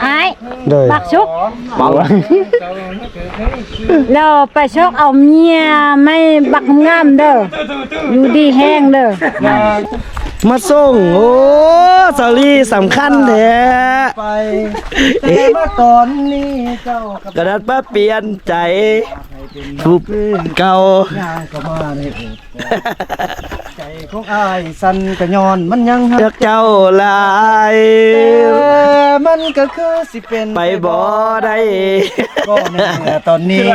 ອ້າຍ ໂດຍ ບັກສຸກ ເອົາ ແລ້ວໄປຊອກເອົາເມຍໃໝ່ບັກງາມເດີ ຢູ່ດີແຮງເດີ. ມາສົ່ງ ໂອ້ ສາວລີສຳຄັນແທ້ ໄປ ເອີະ ມາຕອນນີ້ເຈົ້າ ກະດັດມາປ່ຽນໃຈ ຜູ້ເກົ່າ ຍ່າງເຂົ້າມາໃນ ໃຈຂອງອ້າຍສັ່ນກະຍ້ອນມັນຍັງຮັກເຈົ້າຫຼາຍ ແຕ່ມັນກະຄືຊິເປັນໄປບໍ່ໄດ້ ກໍໃນເມື່ອຕອນນີ້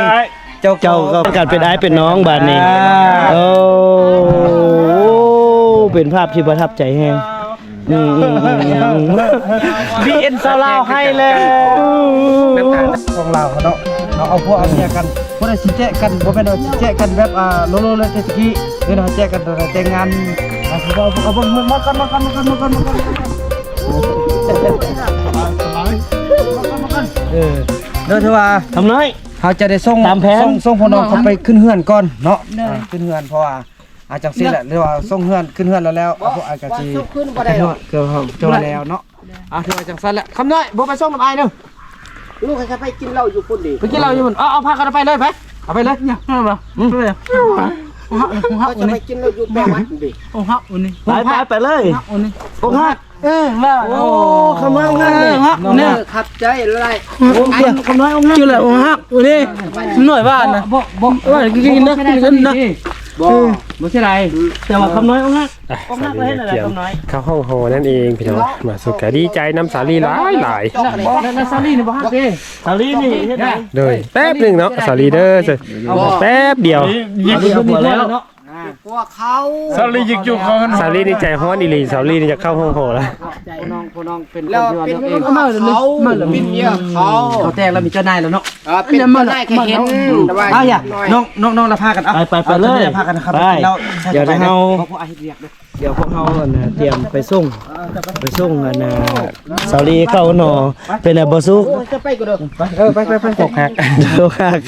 ເຈົ້າ ເຈົ້າກໍກັນເປັນອ້າຍເປັນນ້ອງບາດນີ້. ໂອ້ ເປັນພາບທີ່ປະທັບໃຈແຮງ. ອືມໆໆໆ ບີເອັນຊາວລາວໃຫ້ແລ້ວ ຂອງລາວເນາະ ເຮົາເອົາຜົວເອົາເມຍກັນ ບໍ່ໄດ້ຊິແຈະກັນ ບໍ່ແມ່ນວ່າຊິແຈະກັນແບບ ອ່າ ໂລໂລເລີຍແຕ່ຕະກີ້ ເອີ ເຮົາແຈະກັນຕອນແຕ່ງງານ ເອົາ ເອົາ ເອົາ ເອົາ ມາກ່ອນ ມາກ່ອນ ມາກ່ອນ ມາກ່ອນ ເອີ ໂດຍທີ່ວ່າ ຄຳນ້ອຍ ເຮົາຈະໄດ້ສົ່ງ ຕາມແຜນ ສົ່ງ ສົ່ງພວກນ້ອງເຂົ້າໄປຂຶ້ນເຮືອນກ່ອນເນາະ ຂຶ້ນເຮືອນ ເພາະວ່າ ອາ ຈັ່ງຊີ້ແຫຼະ ຫຼືວ່າສົ່ງເຮືອນ ຂຶ້ນເຮືອນແລ້ວ ແລ້ວພວກອ້າຍກໍຊິ ບໍ່ ບໍ່ ສົ່ງຄືນບໍ່ໄດ້ ຄືວ່າແລ້ວເນາະ. ອາ ຖືວ່າຈັ່ງຊັ້ນແຫຼະ ຄຳນ້ອຍ ບໍ່ໄປສົ່ງນຳອ້າຍເດີ ລູກໃຫ້ໄປກິນເຫຼົ້າຢູ່ພຸ້ນເດ ໄປກິນເຫຼົ້າຢູ່ພຸ້ນ ເອົາ ເອົາພາກັນໄປເລີຍ ໄປ ເອົາໄປເລີຍ ອືມ ເຂົາຈະໄປກິນເຫຼົ້າຢູ່ແປງວັດເດ ໂອ້ ຮັກອັນນີ້ ໄປ ໄປ ໄປເລີຍ ຮັກອັນນີ້ ອົກຫັກ ເອີ ວ່າ ໂອ້ ຄຳນ້ອຍອົກຫັກນີ້ ເອີ ຮັກນີ້ ເອີ ຂອບໃຈຫຼາຍ ໂອ້ ຄຳນ້ອຍອົກຫັກ ຈື່ແລ້ວ ອົກຫັກ ໂອ້ ນີ້ ໜ້ອຍວ່ານະ ບໍ່ ບໍ່ ວ່າກິນນະ ກິນນະ ບໍ່ ບໍ່ເສຍດາຍ ແຕ່ວ່າຄຳນ້ອຍອົກຫັກ ອ່ະ ສາວລີກະກຽມເຂົ້າຫ້ອງຫໍນັ້ນເອງພີ່ນ້ອງ ມາສຸກກະດີໃຈນຳສາວລີຫຼາຍໆ ແລ້ວສາວລີນີ້ບໍ່ຮັກເດ້ ສາວລີນີ້ເຮັດໃດ ໂດຍ ແປັບໜຶ່ງເນາະ ສາວລີເດີ ແປັບດຽວ ສາວລີນີ້ໃຈຮ້ອນອີ່ຫຼີ ສາວລີນີ້ຢາກເຂົ້າຫ້ອງຫໍແລ້ວ ຜູ້ນ້ອງ ຜູ້ນ້ອງເປັນຄົນທີ່ວ່າເລືອກເອງ ເອົາມາເລີຍ ເອົາມາເລີຍ ເປັນເມຍເຂົາ ເຂົາແຕ່ງແລ້ວມີເຈົ້ານາຍແລ້ວເນາະ ເອີ ເປັນເຈົ້ານາຍກະເຫັນ ເອົາ ເອົາ ນ້ອງ ນ້ອງ ນ້ອງລະພາກັນ ເອົາ ໄປ ໄປ ໄປເລີຍ ພາກັນເຂົ້າໄປ ແລ້ວ ດຽວເຮົາ ດຽວພວກເຮົາ ອັນນ່າ ຕຽມໄປສົ່ງ ໄປສົ່ງ ອັນນ່າ ສາວລີເຂົ້ານອ ເປັນໃດບໍ່ສຸກ ເອີ ໄປ ໄປ ໄປ ໄປ ອົກຫັກ ອົກຫັກ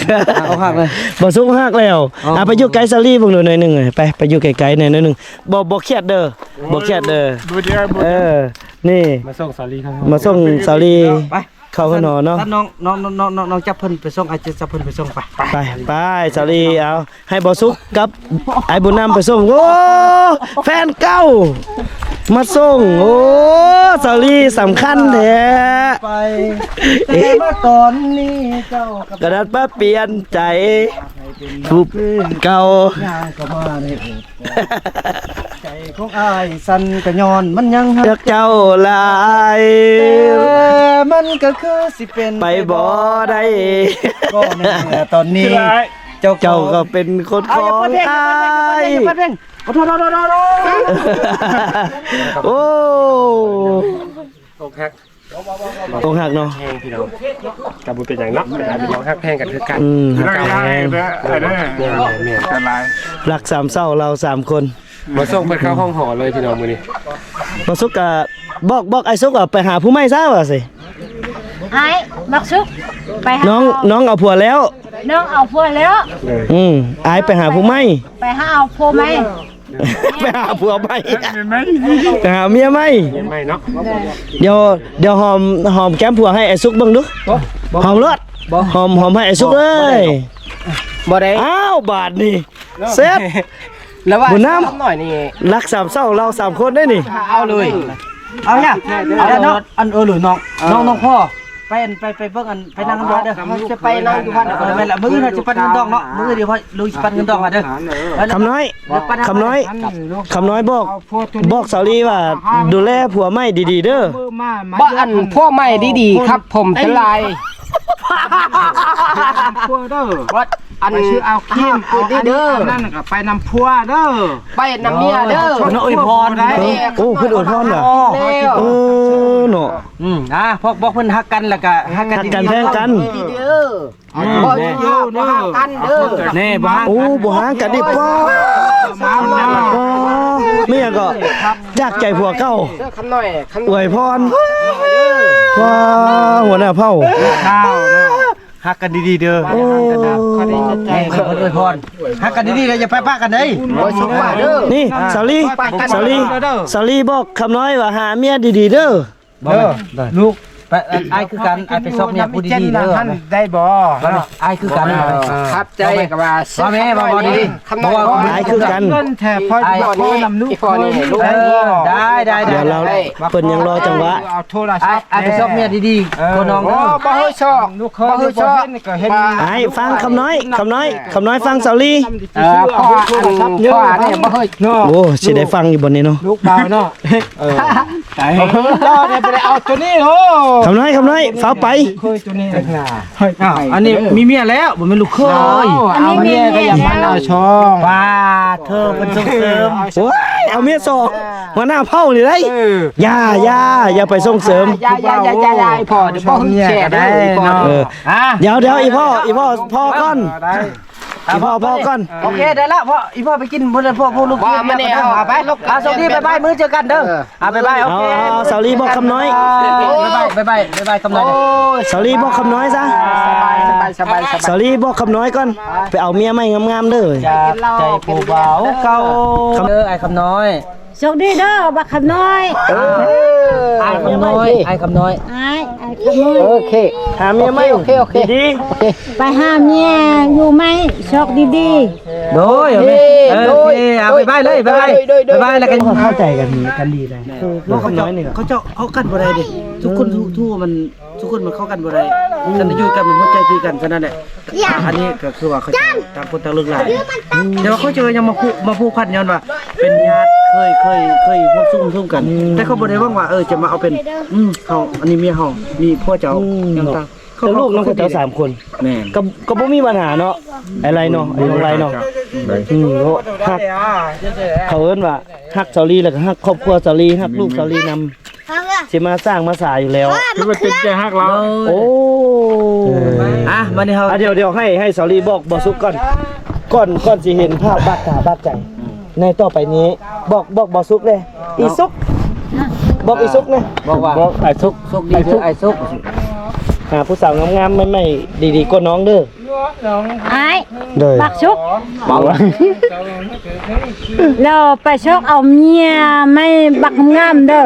ບໍ່ສຸກ ອົກຫັກແລ້ວ ອ່ະ ໄປຢູ່ໃກ້ສາວລີເບິ່ງດູໜ້ອຍໜຶ່ງ ໄປ ໄປຢູ່ໃກ້ໆແດ່ໜ້ອຍໜຶ່ງ ບໍ່ ບໍ່ຄຽດເດີ ບໍ່ຄຽດເດີ ເອີ ນີ້ ມາສົ່ງສາວລີ ມາສົ່ງສາວລີ ໄປ ເຂົ້າເຮືອນເນາະ ນ້ອງ ນ້ອງ ນ້ອງ ນ້ອງຈັບເພິ່ນໄປສົ່ງ ອ້າຍຈັບເພິ່ນໄປສົ່ງ ໄປ ໄປ ໄປ ສາວລີ ເອົາ ໃຫ້ບໍ່ສຸກກັບອ້າຍບຸນນຳໄປສົ່ງ ໂອ້ ແຟນເກົ່າມາສົ່ງ ໂອ້ ສາວລີສຳຄັນແທ້ ໄປ ເອີ ມາຕອນນີ້ເຈົ້າ ກະດັດມາປ່ຽນໃຈ ຜູ້ເກົ່າ ຍ່າງເຂົ້າມາໃນ ໃຈຂອງອ້າຍສັ່ນກະຍ້ອນມັນຍັງຮັກເຈົ້າຫຼາຍ ແຕ່ມັນກະຄືຊິເປັນໄປບໍ່ໄດ້ ກໍໃນເມື່ອຕອນນີ້ ເຈົ້າ ເຈົ້າກໍເປັນຄົນຂອງອ້າຍ ໂອ້ ອົກຫັກ ອົກຫັກເນາະ ແຮງພີ່ນ້ອງ ກະບໍ່ເປັນຫຍັງເນາະ ເປັນພີ່ນ້ອງຮັກແພງກັນຄືກັນ ອືມ ຮັກແພງ ແມ່ນໆ ຮັກສາມເສົ້າລາວສາມຄົນ ມາສົ່ງເພິ່ນເຂົ້າຫ້ອງຫໍເລີຍພີ່ນ້ອງມື້ນີ້ ບັກສຸກກະບອກ ບອກອ້າຍສຸກວ່າໄປຫາຜູ້ໃໝ່ຊະວ່າຊີ້ ອ້າຍ ບັກສຸກ ໄປຫາ ນ້ອງ ນ້ອງເອົາຜົວແລ້ວ ນ້ອງເອົາຜົວແລ້ວ ອືມ ອ້າຍໄປຫາຜູ້ໃໝ່ ໄປຫາເອົາຜົວໃໝ່ ໄປຫາຜົວໃໝ່ ໄປຫາເມຍໃໝ່ ເມຍໃໝ່ເນາະ ດຽວ ດຽວຫອມ ຫອມແກ້ມຜົວໃຫ້ອ້າຍສຸກເບິ່ງດູ ຫອມໂລດ ຫອມ ຫອມໃຫ້ອ້າຍສຸກເລີຍ ບໍ່ໄດ້ ອ້າວ ບາດນີ້ ເຊັດ ແລ້ວວ່າບຸນນຳ ຄຳນ້ອຍນີ້ ຮັກສາມເສົ້າລາວສາມຄົນໄດ໋ນີ້ ເອົາເລີຍ ເອົາຫຍັງ ເອົາເນາະ ອັນ ເອີ ຫຼືນ້ອງ ນ້ອງ ນ້ອງພໍ່ ໄປ ໄປ ໄປເບິ່ງ ອັນ ໄປນັ່ງນຳເພິ່ນເດີ ເຮົາຈະໄປນັ່ງຢູ່ວັດ ເອີ ແມ່ນລະ ມື້ອື່ນເຮົາຈະປັນເງິນດອງເນາະ ມື້ດຽວພໍ່ລຸຍຊິປັນເງິນດອງໃຫ້ເດີ ຄຳນ້ອຍ ຄຳນ້ອຍ ຄຳນ້ອຍບອກ ບອກສາວລີວ່າດູແລຜົວໃໝ່ດີໆເດີ ບໍ່ ອັນ ຜົວໃໝ່ດີໆຄັບ ຜົມສະລາຍ ຜົວເດີ ອັນ ໄປຊື້ເອົາຄຣີມ ເອົາອັນນີ້ເດີ ອັນນັ້ນກະໄປນຳຜົວເດີ ໄປນຳເມຍເດີ ເພິ່ນອວຍພອນ ໂອ້ ເພິ່ນອວຍພອນຫວາ ເອີ ເນາະ ອືມ ອ່າ ບອກ ບອກເພິ່ນຮັກກັນ ແລ້ວກະຮັກກັນ ຮັກກັນແພງກັນ ດີໆເດີ ອືມ ບໍ່ຢູ່ ບໍ່ຫ່າງກັນເດີ ນີ້ ບໍ່ຫ່າງ ໂອ້ ບໍ່ຫ່າງກັນອີກ ປ້າ ແມ່ນຫຍັງກໍ ຈາກໃຈຜົວເກົ່າ ເດີ ຄຳນ້ອຍ ຄຳ ອວຍພອນ ເດີ ປ້າ ຫົວໜ້າເຜົ່າ ເຈົ້າເນາະ ຮັກກັນດີໆເດີ. ໂອ້ ຂໍໃຫ້ເພິ່ນອວຍພອນ ຮັກກັນດີໆເດີ ຢ່າໄປປະກັນເດ້. ໂອ້ຍ ສົມຫວັງເດີ. ນີ້ ສາລີ ສາລີ ສາລີບອກຄຳນ້ອຍວ່າ ຫາເມຍດີໆເດີ. ເອີ ລູກ ໄປ ອ້າຍຄືກັນ ອ້າຍໄປຊອກເມຍຜູ້ດີໆເດີ. ໄດ້ບໍ່? ອ້າຍຄືກັນ. ຂອບໃຈ. ວ່າແມ່ ວ່າບໍ່ດີໆ ອ້າຍຄືກັນ. ເອີ ໄດ້ໆໆ ດຽວລາວ ເພິ່ນຍັງລໍຈັງຫວະ. ອ້າຍ ອ້າຍໄປຊອກເມຍດີໆ ຄົນນ້ອງເດີ. ບໍ່ໃຫ້ຊອກ ບໍ່ໃຫ້ຊອກ. ອ້າຍຟັງຄຳນ້ອຍ ຄຳນ້ອຍ ຄຳນ້ອຍຟັງສາລີ. ເອີ ພໍ່ ອັນ ພໍ່ນີ້ບໍ່ໃຫ້. ໂອ້ ຊິໄດ້ຟັງຢູ່ບໍ່ນີ້ເນາະ ລູກບ່າວເນາະ. ເອີ ໄປ ເຈົ້າໄດ້ໄປເອົາຕົວນີ້ໂລດ. ຄຳນ້ອຍ ຄຳນ້ອຍ ຟ້າວໄປ. ເຄີຍຕົວນີ້ນະ. ອ້າວ ອັນນີ້ມີເມຍແລ້ວ ບໍ່ແມ່ນລູກເຂີຍ. ເອົາເມຍກໍຢ່າມາເອົາຊ່ອງ. ປາດເທີ ເພິ່ນສົ່ງເສີມ. ໂອ້ຍ ເອົາເມຍສອງ ຫົວໜ້າເຜົ່ານີ້ໄດ໋. ເອີ ຢ່າ ຢ່າ ຢ່າໄປສົ່ງເສີມ. ຢ່າ ຢ່າ ຢ່າ ຢ່າ ພໍ່ ເດີ ບໍ່ແຊເດີ. ເອີ ດຽວ ດຽວ ອີ່ພໍ່ ອີ່ພໍ່ ພໍກ່ອນ. ອີ່ພໍ່ ພໍກ່ອນ. ໂອເຄ ໄດ້ລະພໍ່. ອີ່ພໍ່ໄປກິນ ພວກລູກກິນ ມານີ້ ເອົາໄປ. ໂຊກດີ ບາຍບາຍ ມື້ເຈີກັນເດີ. ອ່າ ບາຍບາຍ. ໂອເຄ ເອົາ ເອົາ ສາລີບອກຄຳນ້ອຍ. ບາຍບາຍ ບາຍບາຍ ຄຳນ້ອຍ. ສາລີບອກຄຳນ້ອຍຊະ. ສະບາຍ ສະບາຍ ສະບາຍ ສະບາຍ. ສາລີບອກຄຳນ້ອຍກ່ອນ ໄປເອົາເມຍໃໝ່ງາມໆເດີ. ຈາກໃຈຜູ້ບ່າວເກົ່າ. ເອີ ອ້າຍຄຳນ້ອຍ ໂຊກດີເດີ ບັກຄຳນ້ອຍ. ເອີ ອ້າຍຄຳນ້ອຍ ອ້າຍຄຳນ້ອຍ. ອ້າຍ ອ້າຍຄຳນ້ອຍ. ໂອເຄ ຫາເມຍໃໝ່. ໂອເຄ ໂອເຄ ດີໆ. ໂອເຄ ໄປຫາເມຍຢູ່ໃໝ່ ໂຊກດີໆ. ໂດຍ ໂອເຄ ເອີ ໂອເຄ ເອົາ ບາຍບາຍເລີຍ ບາຍບາຍ ບາຍບາຍ. ແລ້ວກໍເຂົ້າໃຈກັນ ກັນດີເລີຍ ຄື ຄືຄຳນ້ອຍນີ້ ເຂົາເຈົ້າເຂົ້າກັນບໍ່ໄດ້ເດ້. ທຸກຄົນ ທຸກ ທຸກມັນ ທຸກຄົນມັນເຂົ້າກັນບໍ່ໄດ້. ຄັນຢູ່ກັນມັນຫົວໃຈຕີກັນ ເທົ່ານັ້ນແຫຼະ. ອັນນີ້ກໍຄືວ່າເຂົາເຈົ້າຕ່າງຄົນຕ່າງເລີກລາ. ແຕ່ວ່າເຂົາເຈົ້າຍັງມາຜູກ ມາຜູກພັນ ຍ້ອນວ່າເປັນຍາດ ເຄີຍ ເຄີຍ ເຄີຍຮ່ວມຊຸມ ຊຸມກັນ. ແຕ່ເຂົາບໍ່ໄດ້ຫວັງວ່າ ເອີ ຈະມາເອົາເປັນ ອືມ ເຮົາ ອັນນີ້ເມຍເຮົາ ນີ້ຜົວເຈົ້າ ຫຍັງຕ່າງ. ເຂົາລູກນຳເຂົາເຈົ້າສາມຄົນ. ແມ່ນ ກໍ ກໍບໍ່ມີບັນຫາເນາະ ໄອ້ໄລເນາະ ໄອ້ນ້ອງໄລເນາະ. ອືມ ຮັກ ເຂົາເອີ້ນວ່າຮັກສາວລີ ແລ້ວກໍຮັກຄອບຄົວສາວລີ ຮັກລູກສາວລີນຳ. ຊິມາສ້າງມາສາຢູ່ແລ້ວ ຄືວ່າເຕັມໃຈຮັກລາວ. ໂອ້ ອ່ະ ມານີ້ເຮົາ ອ່ະ ດຽວ ດຽວໃຫ້ ໃຫ້ສາວລີບອກບ່າວສຸກກ່ອນ ກ່ອນ ກ່ອນຊິເຫັນພາບບາດຕາບາດໃຈໃນຕໍ່ໄປນີ້. ບອກ ບອກບ່າວສຸກແດ່ ອີສຸກ ບອກອີສຸກແດ່. ບອກວ່າ ບອກອ້າຍສຸກ ສຸກດີເດີອ້າຍສຸກ. ຫາຜູ້ສາວງາມໆໃໝ່ໆ ດີໆກວ່ານ້ອງເດີ. ອ້າຍ ໂດຍ ບັກສຸກ ເອົາ ແລ້ວໄປຊອກເອົາເມຍໃໝ່ບັກງາມເດີ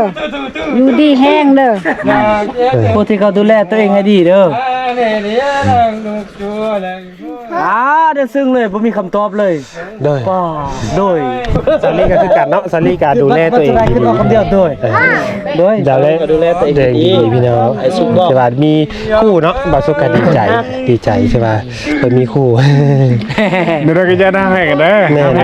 ຢູ່ດີແຮງເດີ. ຜູ້ທີ່ເຂົາດູແລຕົວເອງໃຫ້ດີເດີ. ອ່າ ໄດ້ຊຶ້ງເລີຍ ບໍ່ມີຄຳຕອບເລີຍ. ໂດຍ ໂດຍ ສາວລີກໍຄືກັນເນາະ ສາວລີກໍດູແລຕົວເອງດີໆ ຄຳດຽວ. ໂດຍ ໂດຍ ສາວລີກໍດູແລຕົວເອງດີໆ ພີ່ນ້ອງ. ແຕ່ວ່າມີຄູ່ເນາະ ບ່າວສຸກກໍດີໃຈ ດີໃຈທີ່ວ່າເພິ່ນມີຄູ່. ເດີ ເດີ ກໍຢ່ານຳໃຫ້ກັນເດີ. ແມ່ນໆ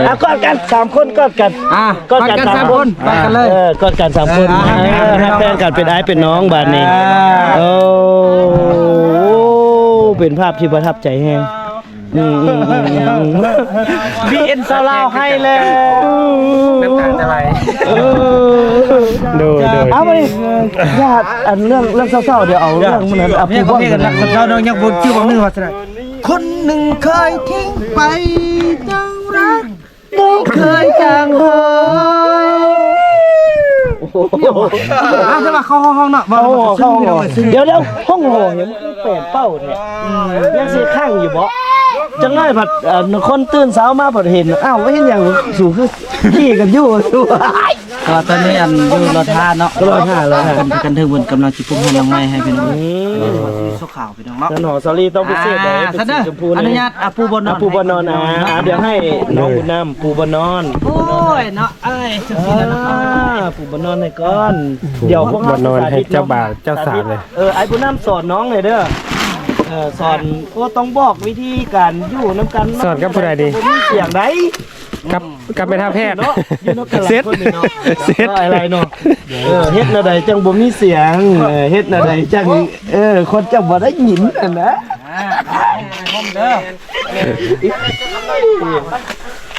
ອ່ະ ກອດກັນສາມຄົນ ກອດກັນ ອ່ະ ກອດກັນສາມຄົນ ກອດກັນເລີຍ. ເອີ ກອດກັນສາມຄົນ. ອ່າ ເອີ ຮັກແພງກັນ ເປັນອ້າຍເປັນນ້ອງບາດນີ້. ອ່າ ໂອ້ ເປັນພາບທີ່ປະທັບໃຈແຮງ. ອືມ ອືມ ອືມ ອືມ ບີເອັນ ຊາວລາວໃຫ້ແລ້ວ ນ້ຳຕາຈະໄຫຼ. ເອີ ໂດຍ ໂດຍ ເອົາໄປ ຢ່າ ອັນເລື່ອງ ເລື່ອງເສົ້າໆ ດຽວເອົາເລື່ອງມື້ນັ້ນ ເອົາຜູ້ບ່ອນກັນ. ເສົ້າໆ ນ້ອງຍັງບໍ່ຈື່ວ່າມື້ວ່າຊັ້ນນະ. ຄົນໜຶ່ງເຄີຍຖິ້ມໄປເຈົ້າຮັກ ບໍ່ເຄີຍຈາງຫາຍ. ໂອ້ໂຫ ອ່າ ແຕ່ວ່າເຂົ້າຫ້ອງເນາະ ເວົ້າ ເຂົ້າຫ້ອງ ເຂົ້າຫ້ອງ. ດຽວ ດຽວ ຫ້ອງຫ້ອງຍັງບໍ່ແປນເປົ້າແທ້. ອືມ ຍັງຊິຄ້າງຢູ່ບໍ່? ຈັກໜ້ອຍພັດ ເອີ ຄົນຕື່ນເຊົ້າມາພັດເຫັນ ອ້າວ ເຮັດຫຍັງສູຄືຂີ້ກັນຢູ່? ກໍຕອນນີ້ອັນຢູ່ລໍຖ້າເນາະ ລໍຖ້າ ລໍຖ້າ ກັນ ກັນເຖິງເພິ່ນກຳລັງຊິປຸກຮອດຫຼັງໃໝ່ໃຫ້ພີ່ນ້ອງ. ອືມ ຊົ່ວຄາວພີ່ນ້ອງເນາະ. ສາວລີຕ້ອງພິເສດເດ້ ອ່າ ເປັນສີຊົມພູ. ອະນຸຍາດ ອ່າ ປູບ່ອນນອນ ອ່າ ປູບ່ອນນອນ. ອ່າ ດຽວໃຫ້ນ້ອງບຸນນຳປູບ່ອນນອນ. ໂອ້ຍເນາະ ເອີຍ ອ່າ ປູບ່ອນນອນໃຫ້ກ່ອນ. ດຽວພວກເຮົາ ບ່ອນນອນໃຫ້ເຈົ້າບ່າວເຈົ້າສາວເລີຍ. ເອີ ອ້າຍບຸນນຳສອນນ້ອງແດ່ເດີ. ເອີ ສອນ ໂອ້ ຕ້ອງບອກວິທີການຢູ່ນຳກັນ. ສອນກັບຜູ້ໃດດີ? ບໍ່ມີສຽງໃດ. ກັບ ກັບແມ່ທັບແພດເນາະ ຢູ່ນຳກັນຫຼາຍຄົນເນາະ. ເສັດ ເສັດ ເອີ ເຮັດແນວໃດຈັ່ງບໍ່ມີສຽງ? ເອີ ເຮັດແນວໃດຈັ່ງ ເອີ ຄົນຈະບໍ່ໄດ້ຍິນຫັ້ນນະ.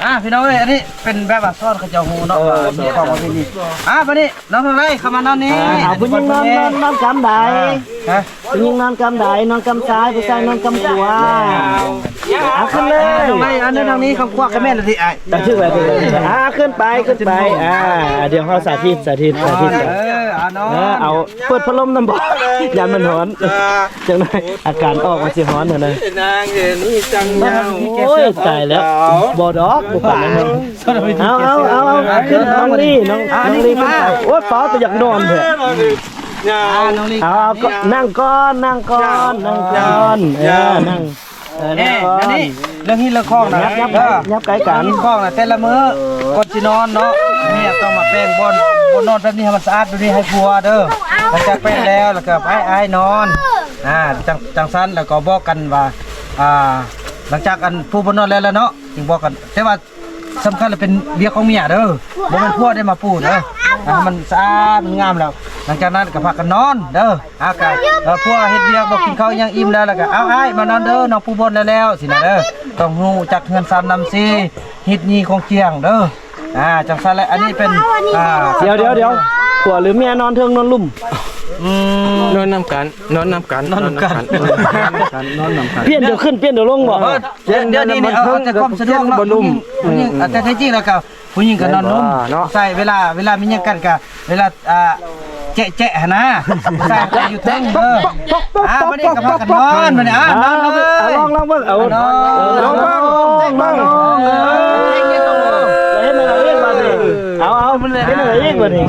ອ່າ ພີ່ນ້ອງເອີຍ ອັນນີ້ເປັນແບບວ່າສອນເຂົາເຈົ້າຮູ້ເນາະ ເອີ ວ່າມີຂອງປະເພນີ. ອ່າ ບາດນີ້ນ້ອງທັງຫຼາຍເຂົ້າມານອນນີ້. ອ່າ ຜູ້ຍິງນອນ ນອນ ນອນກຳໃດ? ຮະ? ຜູ້ຍິງນອນກຳໃດ? ນອນກຳຊ້າຍ ຜູ້ຊາຍນອນກຳຂວາ. ອ່າ ຂຶ້ນເລີຍ ນ້ອງໄລ. ອັນນັ້ນທາງນີ້ ຄຳຂວາກໍແມ່ນລະຕິອ້າຍ. ອ່າ ຂຶ້ນໄປ ຂຶ້ນໄປ. ອ່າ ດຽວເຮົາສາທິດ ສາທິດ ສາທິດ. ເອີ ເອີ ເອົາເປີດພັດລົມນຳບໍ່? ຢ້ານມັນຮ້ອນ ຈັກໜ້ອຍອາການອອກວ່າຊິຮ້ອນຫັ້ນນະ. ນາງເອີນີ້ຈັງຍາວ ໂອ້ຍ ຕາຍແລ້ວ ບໍ່ດອກ ບໍ່ປານນັ້ນ. ເອົາ ເອົາ ເອົາ ເອົາ ຂຶ້ນ ນ້ອງລີ ນ້ອງ ນ້ອງລີຂຶ້ນໄປ. ໂອ້ຍ ປ້າ ແຕ່ຢາກນອນແທ້. ເອົາ ເອົາ ນັ່ງກ່ອນ ນັ່ງກ່ອນ ນັ່ງກ່ອນ ເອີ ນັ່ງ. ເອີ ເອີ ອັນນີ້ເລື່ອງຮີດເລື່ອງຄອງນະ ຫຍັບ ຫຍັບ ເອີ ຫຍັບໃກ້ກັນ ຮີດຄອງນະ ແຕ່ລະມື້ກ່ອນຊິນອນເນາະ ເມຍຕ້ອງມາແປງບ່ອນ ບ່ອນນອນແບບນີ້ໃຫ້ມັນສະອາດ ແບບນີ້ໃຫ້ຜົວເດີ. ຫຼັງຈາກແປງແລ້ວ ແລ້ວກໍໃຫ້ອ້າຍນອນ ອ່າ ຈັ່ງ ຈັ່ງຊັ້ນ ແລ້ວກໍບອກກັນວ່າ ອ່າ ຫຼັງຈາກອັນຜູ້ບ່ອນນອນແລ້ວລະເນາະ ຈຶ່ງບອກກັນ ແຕ່ວ່າ ສຳຄັນລະເປັນວຽກຂອງເມຍເດີ ບໍ່ແມ່ນຜົວໄດ້ມາປູເດີ. ອ່າ ໃຫ້ມັນສະອາດງາມແລ້ວ ຫຼັງຈາກນັ້ນກໍພາກັນນອນເດີ. ອ່າ ກໍ ເອີ ຜົວເຮັດວຽກບໍ່ກິນເຂົ້າຫຍັງອີ່ມແລ້ວ ແລ້ວກໍ ເອົາ ອ້າຍມານອນເດີ ນ້ອງປູບ່ອນແລ້ວໆ ຊີ້ນະເດີ. ຕ້ອງຮູ້ຈັກເຮືອນຊານນຳຊີ ຮີດຍີ່ຂອງຈຽງເດີ. ອ່າ ຈັ່ງຊັ້ນແຫຼະ ອັນນີ້ເປັນ ອ່າ ດຽວໆໆ ຜົວຫຼືເມຍນອນເທິງນອນລຸ່ມ? ອືມ ນອນນຳກັນ ນອນນຳກັນ ນອນນຳກັນ ນອນນຳກັນ ນອນນຳກັນ. ປ່ຽນດຽວຂຶ້ນ ປ່ຽນດຽວລົງບໍ່? ເອີ ດຽວນີ້ ເອົາແຕ່ຄວາມສະດວກເນາະ ຜູ້ຍິງ ຜູ້ຍິງ ອ່າ ແຕ່ທີ່ຈິງແລ້ວກໍຜູ້ຍິງກໍນອນລຸ່ມ ໃຊ້ເວລາ ເວລາມີຫຍັງກັນກໍເວລາ ອ່າ ແຈະໆ ຫັ້ນນະ ຜູ້ຊາຍກໍຢູ່ເທິງ. ເອີ ອ່າ ບັດນີ້ກໍພາກັນນອນ ບັດນີ້ ອ່າ ນອນເລີຍ. ລອງ ລອງເບິ່ງ ເອົາ ລອງເບິ່ງ ລອງເບິ່ງ ເຮັດແນວໃດອີກບັດນີ້? ເອົາ ເອົາ ເຮັດແນວໃດອີກບັດນີ້?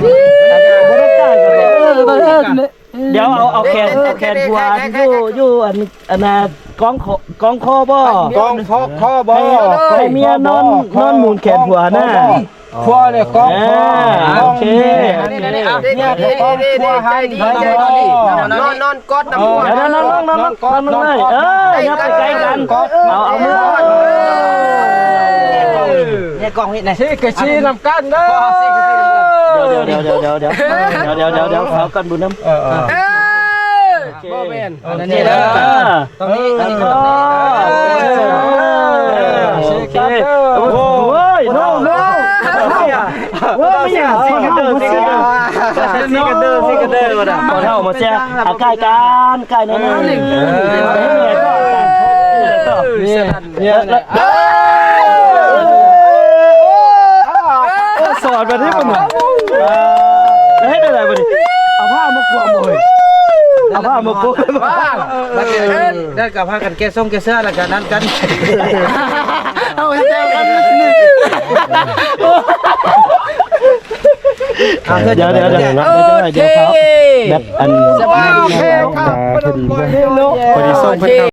ບໍ່ໄດ້ຈ່າຍກັນບໍ່? ດຽວເອົາ ເອົາແຂນ ເອົາແຂນຜົວຢູ່ ຢູ່ອັນ ອັນນ່າ ກ້ອງຄໍ ກ້ອງຄໍບໍ່? ກ້ອງຄໍ ຄໍບໍ່? ໃຫ້ເມຍນອນ ນອນໝູນແຂນຜົວນະ. ຜົວເລີຍກ້ອງຄໍ ໂອເຄ ເມຍກ້ອງຜົວຫັ້ນ ນອນ ນອນ ນອນກອດນຳຜົວ ນອນ ນອນ ນອນ ນອນ ນອນ ນອນ ເອີ ຫຍັບໃກ້ໆ ກັນ ເອົາ ເອົາມື ເມຍກ້ອງນີ້ນະ ຊີກະຊີນຳກັນເດີ. ດຽວ ດຽວ ດຽວ ດຽວ ດຽວ ດຽວ ດຽວ ດຽວ ເອົາກັນບຸນນຳ ເອີ ເອີ ບໍ່ແມ່ນ ອັນນີ້ເດີ ຕອງນີ້ ເອີ ອັນນີ້ ເອີ ໂອເຄ ໂອ້ຍ ໂນ ໂນ ໂອ້ຍ ຊິກັນເດີ ຊິກັນເດີ ຊິກັນເດີ ຊິກັນເດີ ບໍ່ໄດ້ ພໍ່ເຖົ້າມາແຊະ ອ່ະ ໃກ້ກັນ ໃກ້ໜ້ອຍໜຶ່ງ ເອີ ເອີ ສອນບັດນີ້ເພິ່ນວ່າ ເຮັດໄດ້ບັດນີ້ ເອົາຜ້າມາຄວມເລີຍ ເອົາຜ້າມາຄວມ ແລ້ວກໍພາກັນແກະຊົງແກະເສື້ອ ແລ້ວກໍນັ້ນກັນ ເອົາແຊວກັນ ດຽວ ດຽວ ດຽວ ໂອເຄ ດຽວເຂົາແບບອັນ ສະບາຍດີ ອ່າ ພໍດີ ພໍດີສົ່ງເພິ່ນເຂົ້າ